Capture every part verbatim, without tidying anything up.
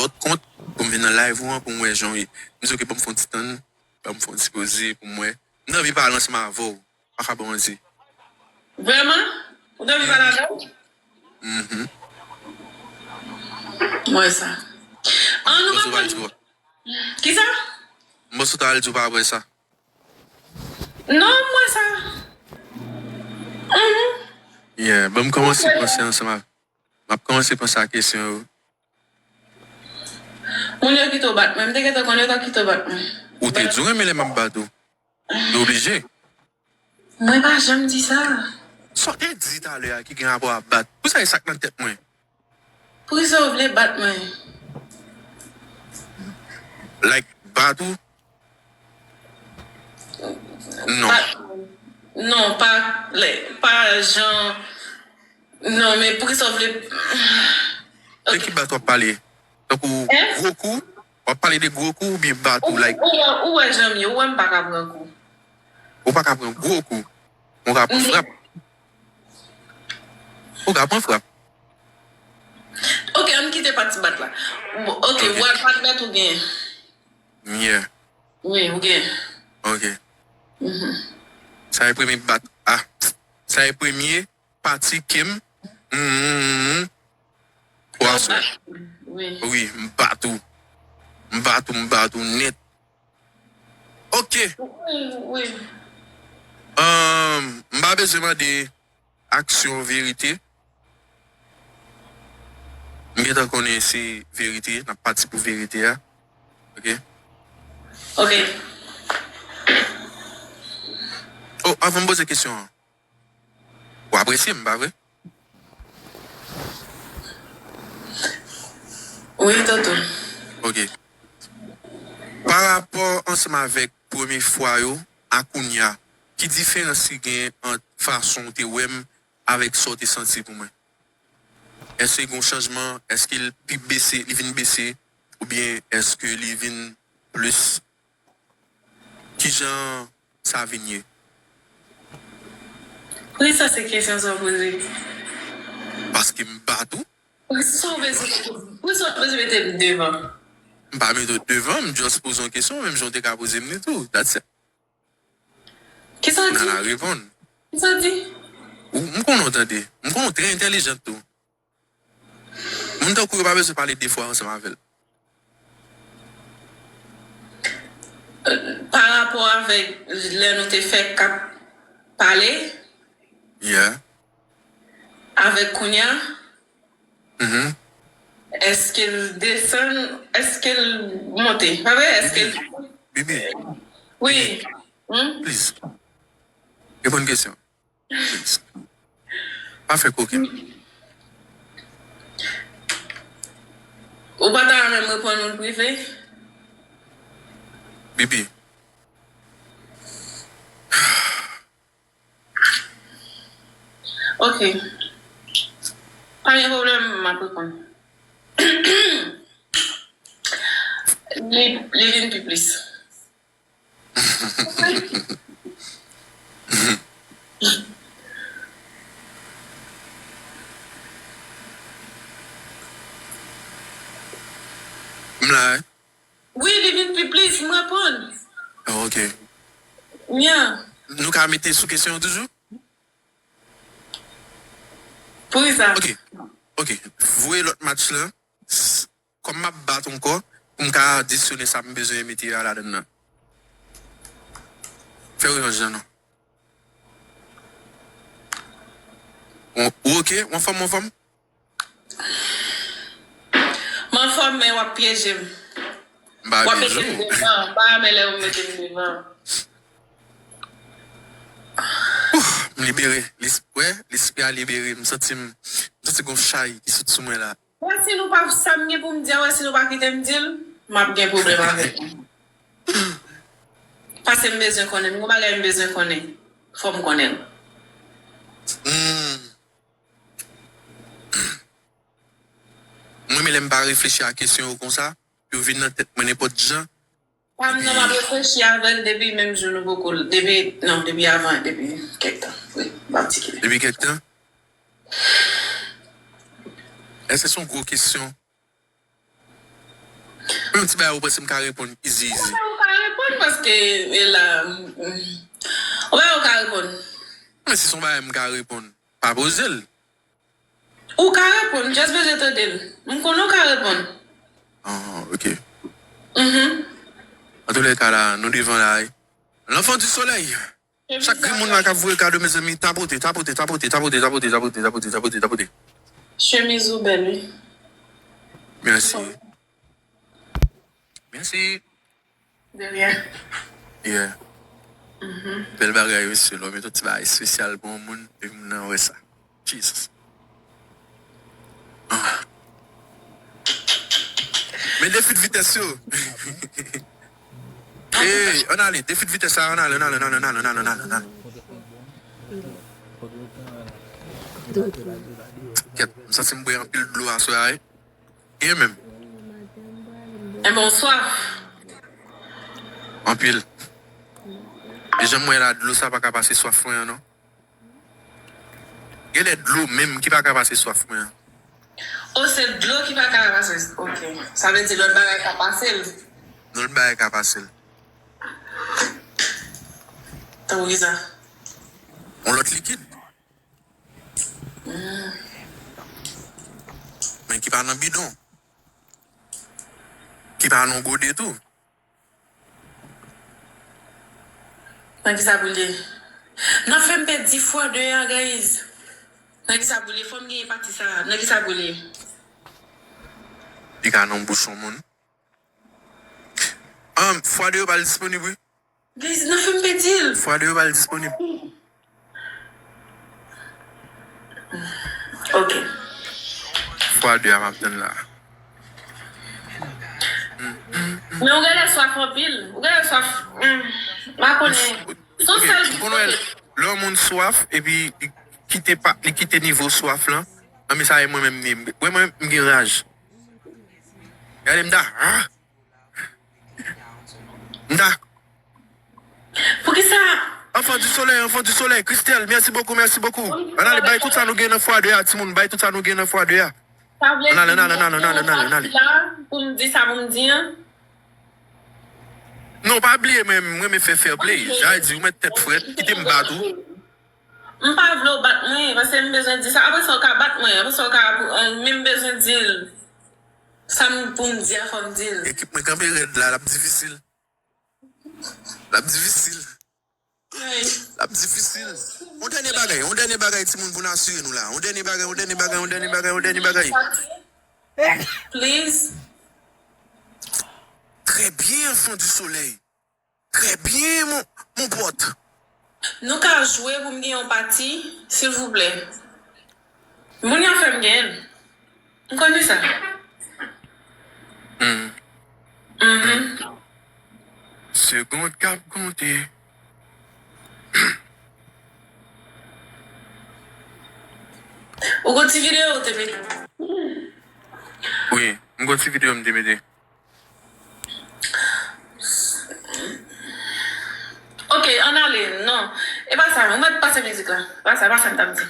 lòt kont pou m vin nan live ou an pou m wè jan w ye. M di, "Ok, ban m fè yon ti tann, ban m fè yon ti koze pou m wè." M t anvi pale ansanm avè w. Pa ka ban manti. Vrèman? Ou t anvi pale avè m? Mhm. Mwen sa. An nou pa pral. Kisa? M panse w ta al di w pa vre sa. Non, mwen sa. Mhm. Yeah, ban m kòmanse panse ansanm avè. M ap kòmanse panse a kesyon yo. Moun yo kite w bat mwen. M te gentan konnen yo t ap kite w bat mwen. Ou te di w renmen lè m ap bat ou. Yo oblije. Mwen pa janm di sa. Sa w te di talè a ki gen rapò a bat? Pou sa e sa k nan tèt mwen. Poukisa w vle bat mwen? Like, bat ou? Non. Pa, non, pa, like, pa jan. Non, men poukisa w vle. De ki bat w ap pale? Tankou gwo kou? W ap pale de gwo kou oubyen bat ou, like? Ou wè, ou wè jan m ye, ou wè m pa ka pran kou. Ou pa ka pran gwo kou. Ou ka pran frap. Ou ka pran frap. Ok, ann kite pati bat la. Ok, bat, bat, bat ou gen. Yeah. Wi, ou gen. Ok. Sa e premye bat. Ah. Sa e premye pati ke m. Mm, mm, mm, mm. Pwason. Wi. Wi, m bat ou. M bat ou, m bat ou nèt. Ok. Wi, wi. Um, m pa bezwen mande aksyon verite. M gentan konnen se verite, n ap pati pou verite a. Ok? Ok. Oh, avan m poze kesyon an. Ou apresye m, pa vre? Wi, tonton. Ok. Pa rapò ansanm avèk premye fwa yo a kounya, ki diferans ki gen ant fason w te wè m avèk sa w te santi pou mwen? Èske gen yon chanjman? Èske l pi bese, li vin bese? Oubyen èske li vin plis? Kijan sa vin ye? Poukisa se kesyon sa w poze? Paske m bat ou. Poukisa w bezwen, poukisa w bezwen mete m devan? M pa mete w devan, m just poze yon kesyon, menm jan w te ka poze m li tou. That's it. Kisa w di? Nana reponn. Kisa w di? Ou, m konnen w tande. M konnen w trè entèlijant tou. Moun tankou yo pa bezwen pale de fwa ansanm avè l. Pa rapò avèk lè nou te fèk ap pale. Yeah. Avèk kounya. Mhm. Èske l desann? Èske l monte? Pa vre? Èske l. Bibi, Wi. Hmm? Please. Reponn kesyon. Please. Pa fè koken. Ou pa ta renmen m reponn ou l prive? Bibi. Ok. Pa gen pwoblèm, m ap reponn. Li, li vin pi plis. M la, wi. Wi, li vin pi plis, m reponn. Oh, ok. Yeah. Nou ka mete sou kesyon an toujou? Poukisa? Ok. Ok. Voye lòt match lan. S- Kòm m ap bat ankò, pou m ka adisyone sa m bezwen mete a ladann nan. Fè revanj lan non. Ou, ou ok? Ou anfòm, ou anfòm? M anfòm, men w ap pyeje m. M pa W ap pyeje mete m w. Devan. M pa renmen lè w mete m devan. Ouh, m libere. Lis- wè, lespri a libere. M santi m, m santi gon chay ki sot sou mwen la. Wè si nou pa, sa m gen pou m di a, wè si nou pa kite m di l, m ap gen pwoblèm avèk nou. Paske m bezwen konnen l. Gon bagay m bezwen konnen. Fò m konnen l. Hmm. Mwen, men lè m pa reflechi a kesyon yo konsa, yo vin nan tèt mwen nenpòt jan. Pa m nan, m ap reflechi avè l depi menm jou nou poko, depi, non, depi avan, depi kèk tan. Wi, m ap tikile. Depi kèk tan? Èske se yon gwo kesyon? Yon ti bagay ou panse m ka reponn easy easy. Ou ka reponn paske e la. Ou wè ou ka reponn. Men si se yon bagay m ka reponn, pa poze l. Ou ka reponn, just bezwen tande l. M konnen ou ka reponn. Ah, ok. Mhm. Antoulèka la, nou devan la wi. L'enfant du soleil. Chak grenn moun la k ap voye kado, mezanmi, tapote, tapote, tapote, tapote. Chemiz ou bèl wi. Mèsi. Mèsi. De rien. Yeah. Bèl bagay, mesye. Lè w met yon ti bagay espesyal pou yon moun, epi moun nan wè sa. Jesus. Ah. Men defi de vitès yo. Ey, ann ale, defi de vitès la, ann ale, ann ale, ann ale. Kèt, m santi m bwè anpil dlo aswè a, wi. Gen menm. Enben, w swaf. Anpil. E jan m wè la, dlo sa pa ka pase swaf mwen an, non. Genlè dlo menm ki pa ka pase swaf mwen an. O, se dlo ki pa ka pase. Ok. Sa vle di lòt bagay ka pase l. Lòt bagay ka pase l. Tankou kisa? Yon lòt likid. Men ki pa nan bidon. Ki pa nan gode tou. Nan kisa pou l ye? Nan fè m pèdi fwa de a, guys. Nan kisa pou l ye? Fò m genyen pati sa a. Nan kisa pou l ye? Li ka nan bouch yon moun. An, fwa de yo pa l disponib, wi. Guys, nan fè m pèdi l. Fwa de yo pa l disponib. Ok. Fwa de a m ap tann la. Men ou genlè swaf anpil. Ou genlè swaf. Hmm. M pa konnen. Se yon sèl. Ou konn wè, lè yon moun swaf, epi li kite pa, li kite nivo swaf lan, anben sa e mwen menm li. Wè mwen, m gen raj. Gade m ta. Ah! M ta. Poukisa? Enfant du soleil, enfant du soleil, Christelle, merci beaucoup, merci beaucoup. Ann ale, bay tout sa nou gen nan fwa de a, timoun, bay tout sa nou gen nan fwa de a. Ann ale, ann ale, ann ale, ann ale, ann ale, ann ale. Pou m di sa pou m di an. Non, pa bliye, mwen, mwen renmen fè fair play. Sa vle di, ou met tèt frèt, kite m bat ou. M pa vle w bat mwen, paske m bezwen di sa. Apre sa, w ka bat mwen, apre sa, w ka, men m bezwen di l. Sa m pou m di a, fò m di l. Ekip mwen kanpe rèd la, l ap difisil. L ap difisil. L ap difisil. Yon dènye bagay, yon dènye bagay, timoun, pou n asire nou la. Yon dènye bagay, yon dènye bagay, yon dènye bagay, yon dènye bagay. Please. Très bien, enfant du soleil. Très bien, mon, mon pote. Nou ka jwe pou m gen yon pati, silvouplè. Moun yo fè m gen l. M konn sa. Hmm. Mhm. Segond k ap konte. Ou gon ti videyo ou te mete? Wi, m gon ti videyo m te mete. Ok, ann ale, non. E pa sa, ou mèt pase mizik la. Pa sa, pa sa m t ap di.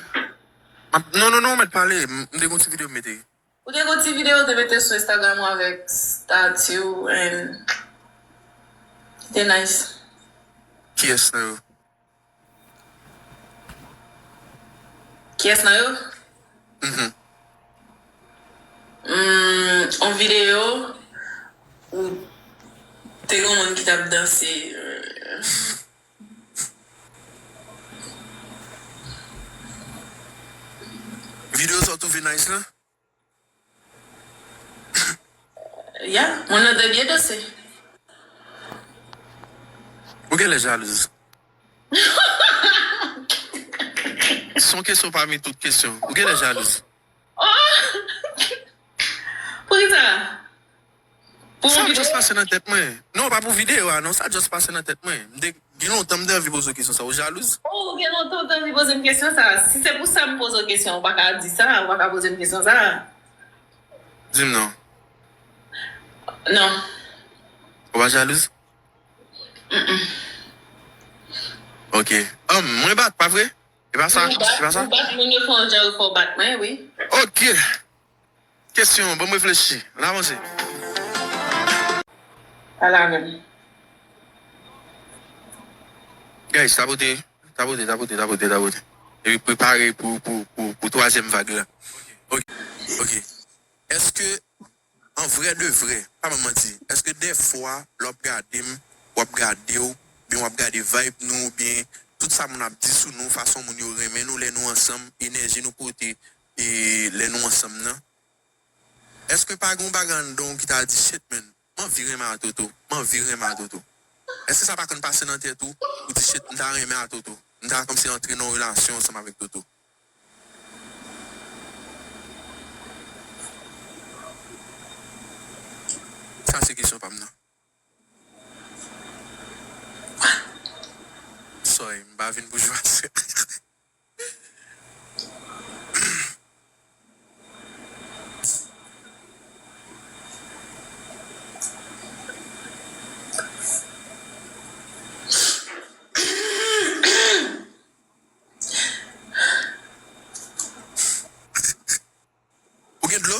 Non, non, non, ou mèt pale. M te gon ti videyo m mete. Ou te gon ti videyo ou te mete sou Instagram ou avèk stati w and te nice. Kiyès nan yo? Kiyès nan yo? Mhm. Hmm, yon videyo ou te gen yon moun ki t ap danse. Videyo sa w twouve nice la? Ya, moun nan te byen danse. Ou genlè jalouz. Se yon kesyon pami tout kesyon. Ou genlè jalouz. Oh! Poukisa? Pou Sa videyo? Just pase nan tèt mwen. Non, pa pou videyo a, non. Sa just pase nan tèt mwen. M te gen lontan m te anvi poze w kesyon sa. Ou jalouz? Oh, ou gen lontan ou te anvi poze m kesyon sa. Si se pou sa m poze w kesyon, ou pa ka di sa, ou pa ka poze m kesyon sa. Di m non. Non. Ou pa jalouz? Mm-mm. Ok. An, mwen bat, pa vre? E pa sa? Ou bat, Se pa sa? Ou bat moun yo fè yon jan yo fè w bat mwen, wi. Ok. Kesyon, ban m reflechi. Ann avanse. Ala menm. Guys, tapote, tapote, tapote, tapote, tapote. Epi prepare pou, pou, pou, pou twazyèm vag la. Ok, ok. Èske, an vrè de vrè, pa ban m manti, èske dèfwa lè w ap gade m, w ap gade w, oubyen w ap gade vibe nou, oubyen tout sa moun ap di sou nou, fason moun yo renmen nou lè nou ansanm, enèji nou pote e lè nou ansanm nan, èske pa gen yon bagay anndan w ki ta di, shit, man, m anvi renmen a Toto, m anvi renmen a Toto? Èske sa pa konn pase nan tèt ou, ou di, shit, m ta renmen a Toto, m ta kòmsi antre nan yon relasyon ansanm avèk Toto? Sa se kesyon pa m nan. Sorry, m pa vin pou jwe aswè. Ou gen dlo?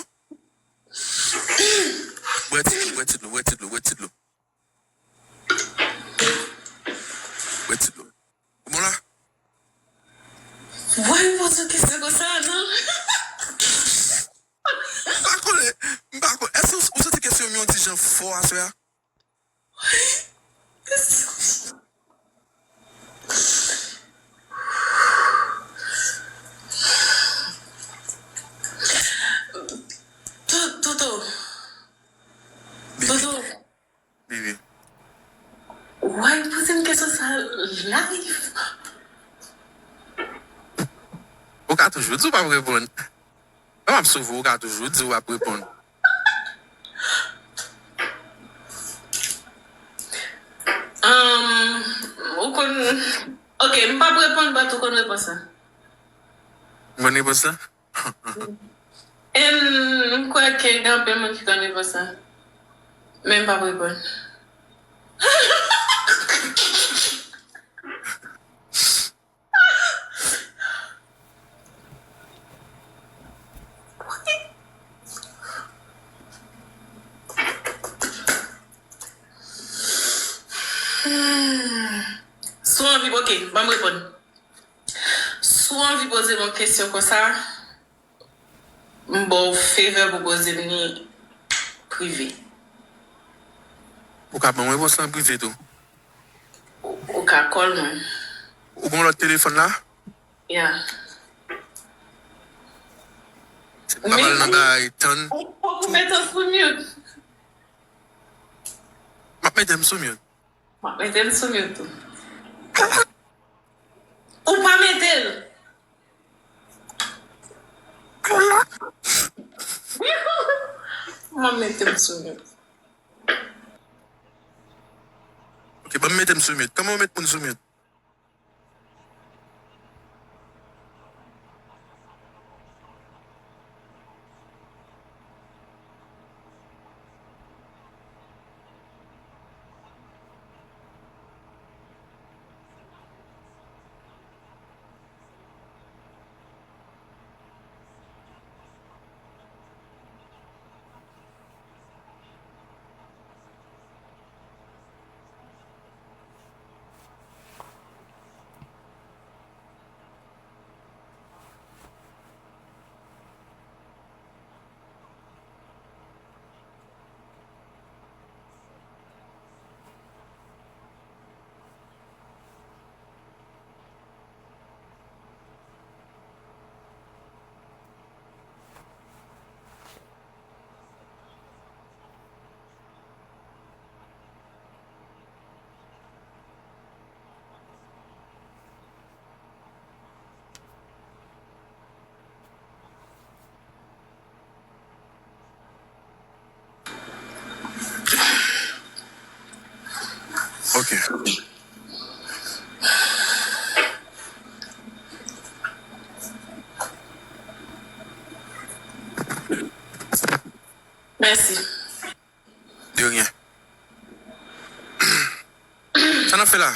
Bwè ti dlo, bwè ti dlo, bwè ti dlo, bwè ti dlo. Bwè ti dlo. Ou bon la? Why poze kesyon konsa, non? M pa konnen, m pa konnen. Èske ou, ou santi kesyon m yon ti jan fò aswè a? To-, Toto. Bibi. Toto. Bibi. Why poze m kesyon sa live? Ou ka toujou di w p ap reponn. Lè m ap sove w, ou ka toujou di w ap reponn. Um, ou konn, ok, m p ap reponn, but ou konn repons la. Ou konn repons la? And m kwè ke gen anpil moun ki konn repons la. Men m p ap reponn. Si w anvi, ok, ban m reponn. Si w anvi poze m yon kesyon konsa, m ba w favor pou poze m li prive. Ou ka ban mwen repons lan prive tou. Ou, ou ka call mwen. Ou gen lòt telefòn la? Yeah. M pa pral nan bagay tann. Ou, ou mete m sou mute. M ap mete m sou mute. M ap mete m sou mute tou. Ou pa mete l. M ap mete m sou mute. Ok, ban m mete m sou mute. Kòman w met moun sou mute? Ok. Mèsi. De rien. Sa n ap fè la?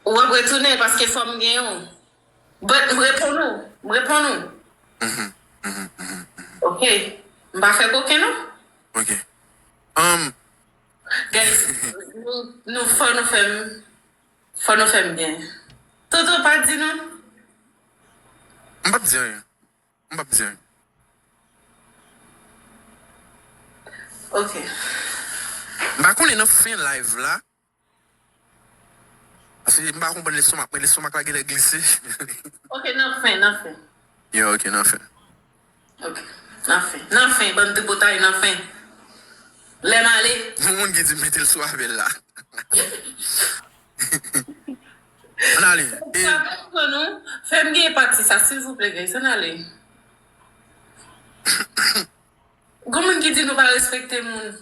Ou ap retounen paske fò m gen yon. But m reponn ou. M reponn ou. Mhm, mhm, mhm, mhm. Ok. M pa fè koken non. Ok. Um, Guys, Nou fò nou fè m, fò nou fè m byen. Toto pa di non. M p ap di anyen. M p ap di anyen. Ok. M pa konnen nan fen live la. Paske m pa konprann lestomak, men lestomak la genlè glise. Ok, nan fen, nan fen. Yeah, ok, nan fen. Ok, nan fen. Nan fen, bann tripotay, nan fen. Lè m ale. Yon moun ki di mete l sou apèl la. Ann ale. E, Sa fè nou, fè m gen pati sa, silvouplè, guys. Ann ale. Gon moun ki di nou pa respekte moun.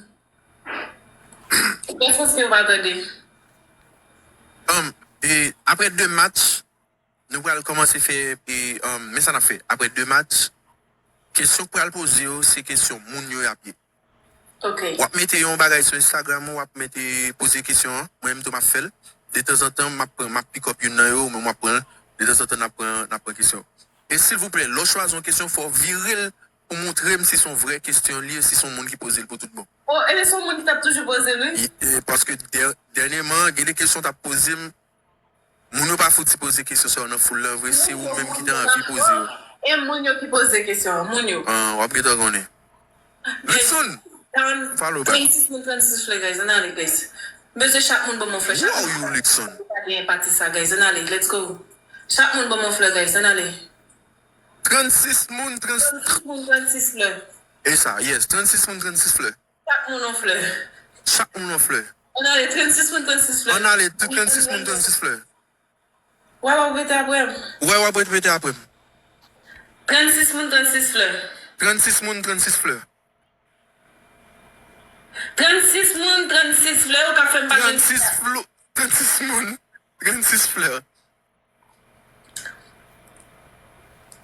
Gen sans ke yo pa tande. Um, e apre de match, nou pral kòmanse fè, e, um, men sa n ap fè. Apre de match, kesyon k pral poze yo, se kesyon moun yo y ap ye. Ok. W ap mete yon bagay sou Instagram ou, w ap mete poze kesyon an. Mwen menm tou m ap fè l. Detanzantan, m ap pran, m ap pick up youn nan yo, ou menm w ap pran l. Detanzantan, n ap pran, n ap pran kesyon. E silvouplè, lè w chwazi yon kesyon, fò w vire l pou montre m si se yon vrè kesyon li ye, si se yon moun ki poze l pou tout bon. Oh, e se yon moun ki t ap toujou poze l, wi. E, e, paske dè-, dènyèman, gen de kesyon t ap poze m, moun yo pa fouti poze kesyon sa yo nan foul la vre, se ou menm ki te anvi poze yo. E moun yo ki poze kesyon an, moun yo. Ah, w ap gentan konnen. Luckson! Follow back. Trannsis moun, trannsis flè, guys. Ann ale, guys. M bezwen chak moun ban m yon flè, chak Wow, moun. You Luckson. Pa gen pati sa, guys. Ann ale, let's go. Chak moun ban m yon flè, guys. Ann ale. Trannsis moun, trannsis. Trannsis moun, trannsis flè. E sa, yes. Trannsis moun, trannsis flè. Chak moun yon flè. Chak moun yon flè. Ann ale, trannsis moun, trannsis flè. Ann ale, tout trannsis moun, trannsis flè. Wè, w ap rete apre m. Wè, w ap rete apre m. Trannsis moun, trannsis flè. Trannsis moun, trannsis flè. Trannsis moun, trannsis flè, ou ka fè m pa gen Trannsis flou, trannsis moun, trannsis flè.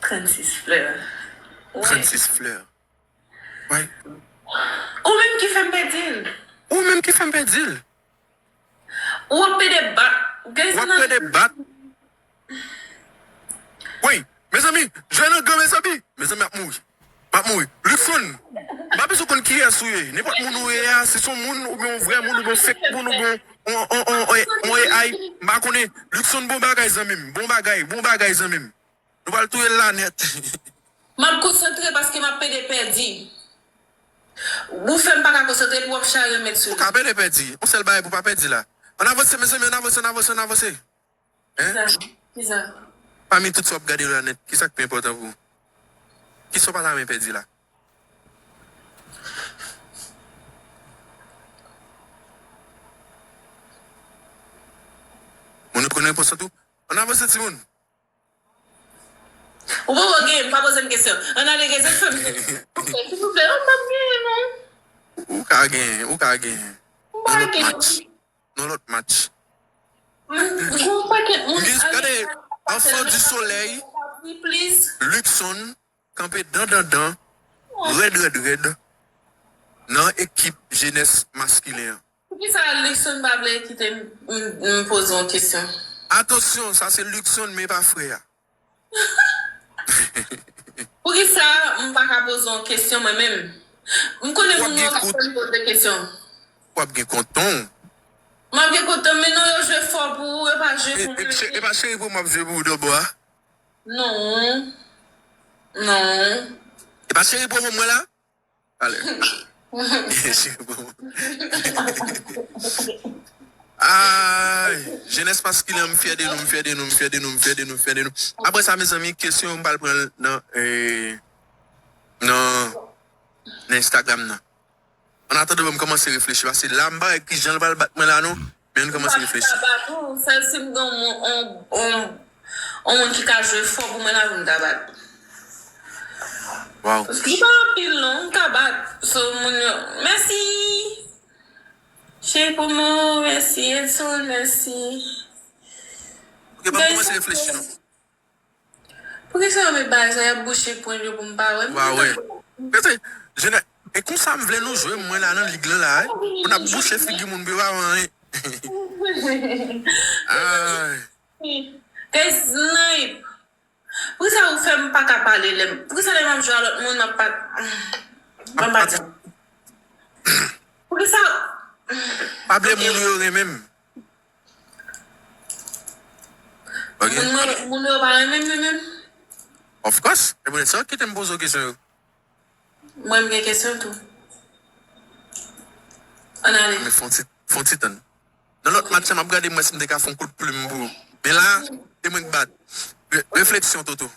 Trannsis flè. Wè. Trannsis flè. Wè. Ou menm ki fè m pèdi l. Ou menm ki fè m pèdi l. Ou ap pede bat. Guys, W ap pede bat. Wi, mezanmi, jwè nan gran, mezanmi. Mezanmi, m ap mouri. M ap mouri. Luckson, m pa bezwen konn kiyès ou ye. Nenpòt moun ou ye a, si se yon moun, oubyen yon vrè moun, oubyen yon fake moun, oubyen yon, yon, yon, yon, yon A I, m pa konnen. Luckson, bon bagay, zanmi m. Bon bagay, bon bagay, zanmi m. Nou pral touye l la nèt. M ap konsantre paske m ap pede pèdi. Ou fè m pa ka konsantre pou w ap chare mèt sou Ou ka pede pèdi. Yon sèl bagay pou pa pèdi la. Ann avanse, mezanmi, ann avanse, ann avanse, ann avanse. Hein? Kisa? Kisa? Pami tout sa w ap gade yo la nèt, kisa k pi enpòtan pou ou? Kisa w pa ta renmen pèdi la? Moun yo konn repons lan tou. Ann avanse, timoun. Ou poko gen, pa poze m kesyon. Ann ale, gen sa k fè m. Ok, silvouplè, non, m p ap genyen, non. Ou ka genyen, ou ka genyen. M pa Yon lòt genyen. Match. Yon lòt match. Gon pakèt moun. Gade, Enfant du Soleil, Please. Luckson, kanpe dan dan dan, rèd rèd rèd, nan ekip jenès maskilen an. Poukisa Luckson pa vle kite m, m, m poze yon kesyon? Atansyon, sa se Luckson, men pa frè a. Poukisa m pa ka poze yon kesyon mwen menm? M konnen W ap moun gen yo pa kout. konn poze kesyon. W ap gen kontan. M ap gen kontan, men non, yo jwe fò pou ou, yo pa jwe E, pou e, mwen. che- e pa cheri pou m ap jwe pou ou dòbò a? Non. Non. E pa cheri pou mwen la? Ale. Cheri pou mwen. Ay, jenès maskilen, m fyè de nou, m fyè de nou, m fyè de nou, m fyè de nou, m fyè de nou. Apre sa, mezanmi, kesyon m pral pran l nan, eh, nan, nan Instagram nan. An atandan, ban m kòmanse reflechi, paske la, m pa wè ki jan l pral bat mwen la, non. Men ann kòmanse reflechi. Sèl si m gen yon, yon, yon, yon moun ki ka jwe fò pou mwen la, pou m ta bat. Waw. Li pa anpil, non, m ka bat. So, moun yo, mèsi. Cheri pou mwen, mèsi. Edson, mèsi. Ok, ban m kòmanse reflechi, non. Poukisa yo met bagay sa y ap bouche pwen yo pou m pa wè? M Wa wè. kontan. Gade, jenè, e konsa m vle nou jwe mwen la nan lig lan la, eh. Pou n ap bouche figi moun pou yo pa wè anyen. Ay. Guys, snipe. Poukisa ou fè m pa ka pale lè m, poukisa lè m ap jwe a lòt moun, m ap pa, m ap pa di. Poukisa, Pa vle moun yo renmen m. Ok? Moun, moun, moun yo pa renmen m, menm. Of course. E poutèt sa, kite m poze w kesyon yo. Mwen, m gen kesyon tou. Ann ale. Men fon ti, fon ti tann. Nan lòt match, m ap gade mwen si m te ka fè yon kout plim pou ou. Men la, se mwen k bat. Re- Refleksyon, Toto.